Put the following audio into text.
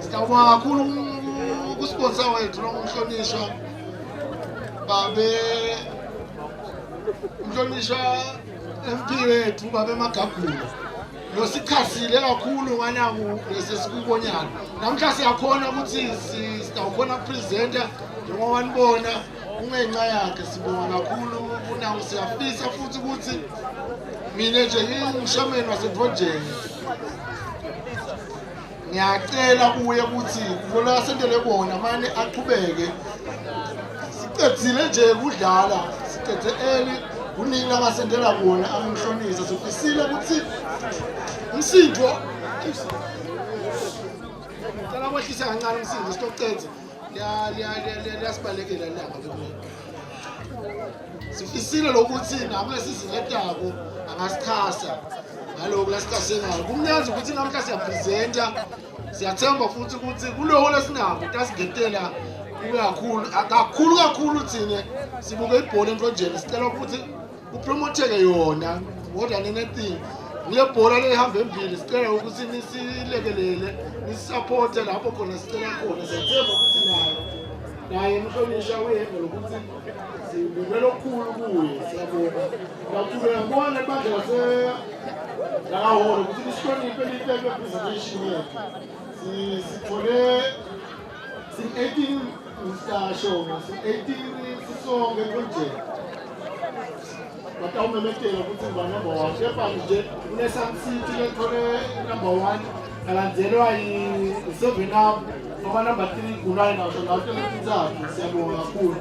Siyabonga kakhulu kusponsor wethu longumhlonishwa babe umhlonishwa MP wethu babe Magagula losichazile kakhulu nganaku lesesikubonyana namhla siyakhona ukuthi sitawukhona kupresenta njengoba nibona kungenxa yakhe. Sibonga kakhulu kunawo. Siyafisa futhi ukuthi mina nje ngingushameni waseNtfonjeni ngiyacela kuye ukuthi lona asentele kona mane aqhubeke. Sicedzile nje kudlala, sicedze early, kuningi langasentela kona amhlonisa. Sifisile ukuthi umsindvo, cela kwehlisa kancane umsindo, sitocedza, liyasibalekela ilanga bekunini. Sifisile lokuthi nakule sizini etako angasichasa ngalokhu lasichase ngayo. Kumnyanzi ukuthi namhla siyapresenta, siyathemba futhi ukuthi kuloko lesinako tasingetela kube kakhulu kakhulu kakhulu. Thine sibuke ibhola eNtfonjeni, sicela ukuthi kupromotheke yona more than anything, ngile bhola lehamba embili. Sicela ukuthi nisilekelele, nisupporte lapho khona sicela khona. Siyathemba ukuthi naye naye mhlonishwa uyeva lokuthi sibukela okukhulu kuye. Siyabonga kakhulu. Ngiyabona ibandla lase lakaholo ukuthi lisihloniphe lihleke presentation yethu. Sithole si-18, Mr Shonga, si-18 sisonke eNtfonjeni. Batawumemetela ukuthi ngiba number one, kepha nje kune-Sun City lethole number one, alandzelwa yi-Seven Up, ngoba number three Gulwane nasho nato letintsatfu. Siyabonga kakhulu.